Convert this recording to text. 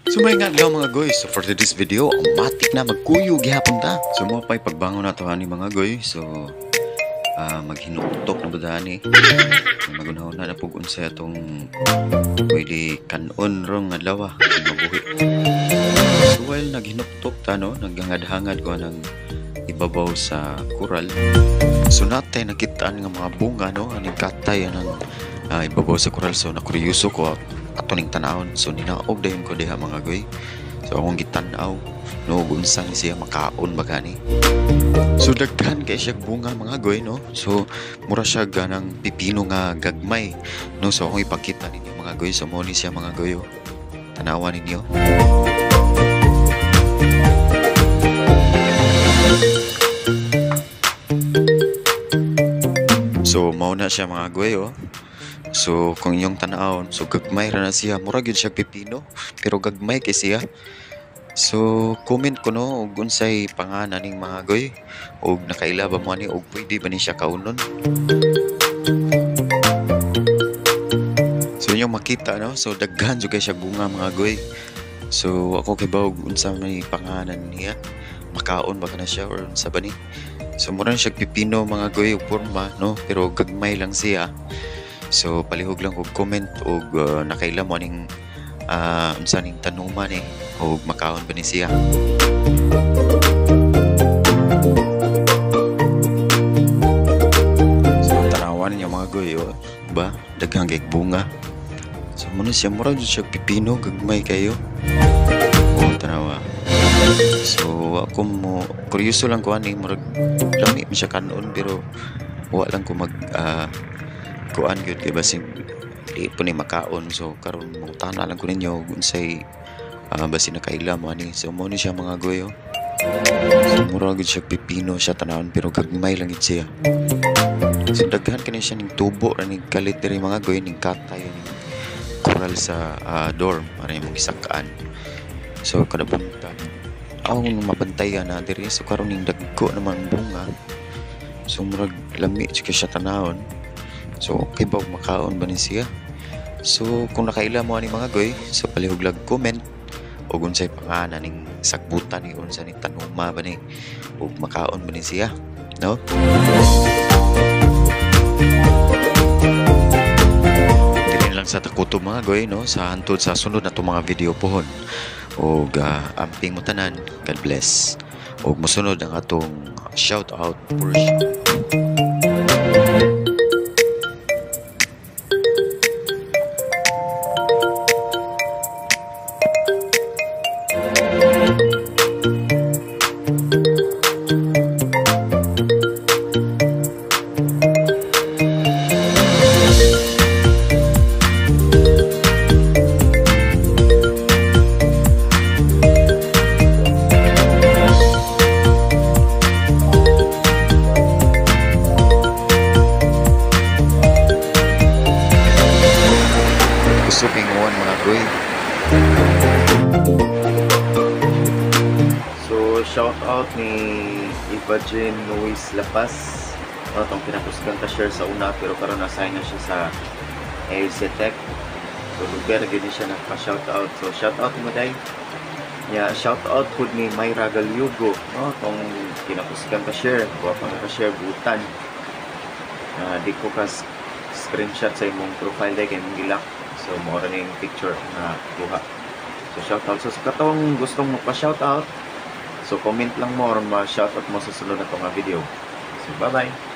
So may nga adlaw mga goy. So for today's video, matik na magkuyo gihapon ta. So mo pa'y pagbangon na to ani mga goy. So maghinuktok na ba ani. Magunahon na pug unsa atong pwede kanon rong adlaw mabuhi. So while naghinuktok ta no, naghangad-hangad ko ng ibabaw sa kural. So natay nakitaan nga mga bunga no, aning katay anang ibabaw sa kural. So nakuryoso ko ato ning tan-awon. So ninaog dayon ko diha mga goy. So akong gitan-aw no, unsa ni siya makaon ba gani. So daghan kay siya bunga mga goy no. So mura siya ganang pipino nga gagmay no. So akong ipakita ninyo mga goy. So mo ni siya mga goy, oh. Tan-awan ninyo. So mao na siya mga goy, oh. So kung inyong tan-awon, so gagmay ra na siya, mura gyud siya pipino pero gagmay kay siya. So comment ko no og unsay pangalan ning mga goy og nakaila ba mo ani og pwede ba ni siya kaunon. So inyong makita no, so daghan jud kay siya bunga mga goy. So ako kay bawog unsa may pangalan niya, makaon ba kana siya or unsa ba ni. So mura na siya pipino mga goy og porma no, pero gagmay lang siya. So palihog lang og comment og nakaila mo aning unsa ning tanuman ni og makaon ba ni siya. So tanawan ninyo mga goy, oh, ba daghang kay bunga. So muna siya mura jud siya pipino gagmay kayo. Oh, tanawa. So ako mo kuryoso lang ko ani, murag lami man siya kanon pero wa lang ko mag kuan gyud kay basin di po ni makaon. So karon mangutana lang ko ninyo unsay basin nakaila mo ani. So mo ni siya mga goy, oh. So mura gyud siya pipino siya tanawon pero gagmay lang gid siya. So daghan kani siya ning tubo ra ning kalit diri mga goy, ning katay ning koral sa dorm para imong gisakaan. So kada buntag aw mabantayan na diri. So karon ning dagko naman bunga. So murag lami jud kay siya tanawon. So okay ba makaon ba ni siya? So kung nakaila mo ani mga goy, so palihog lag comment og unsay pangalan ning sagbutan ni unsa ni tanuma ba ni ug makaon ba ni siya no? Dili lang sa takuto mga goy no, sa hantod sa sunod na mga video pohon. Og amping mo tanan, God bless. Og mosunod ang atong shout out portion. Mga goy. So shout out ni Eva Jane Luis Lapas. Atong pinakusgan ka share sa una pero karon assign na siya sa AZTech. So lugar gyud siya nagpa-shout out. So shout out mo day. Ya, shout out pud ni Mayra Galyugo, no, tong pinakusgan ka share, wa pa ka share butan. Di ko ka screenshot sa imong profile day kay imong gilak. So mo ra ning picture na kuha. So shout out. So sa katong gustong magpa-shout out, so comment lang mo or ma-shout out mo sa sunod na tong video. So bye bye.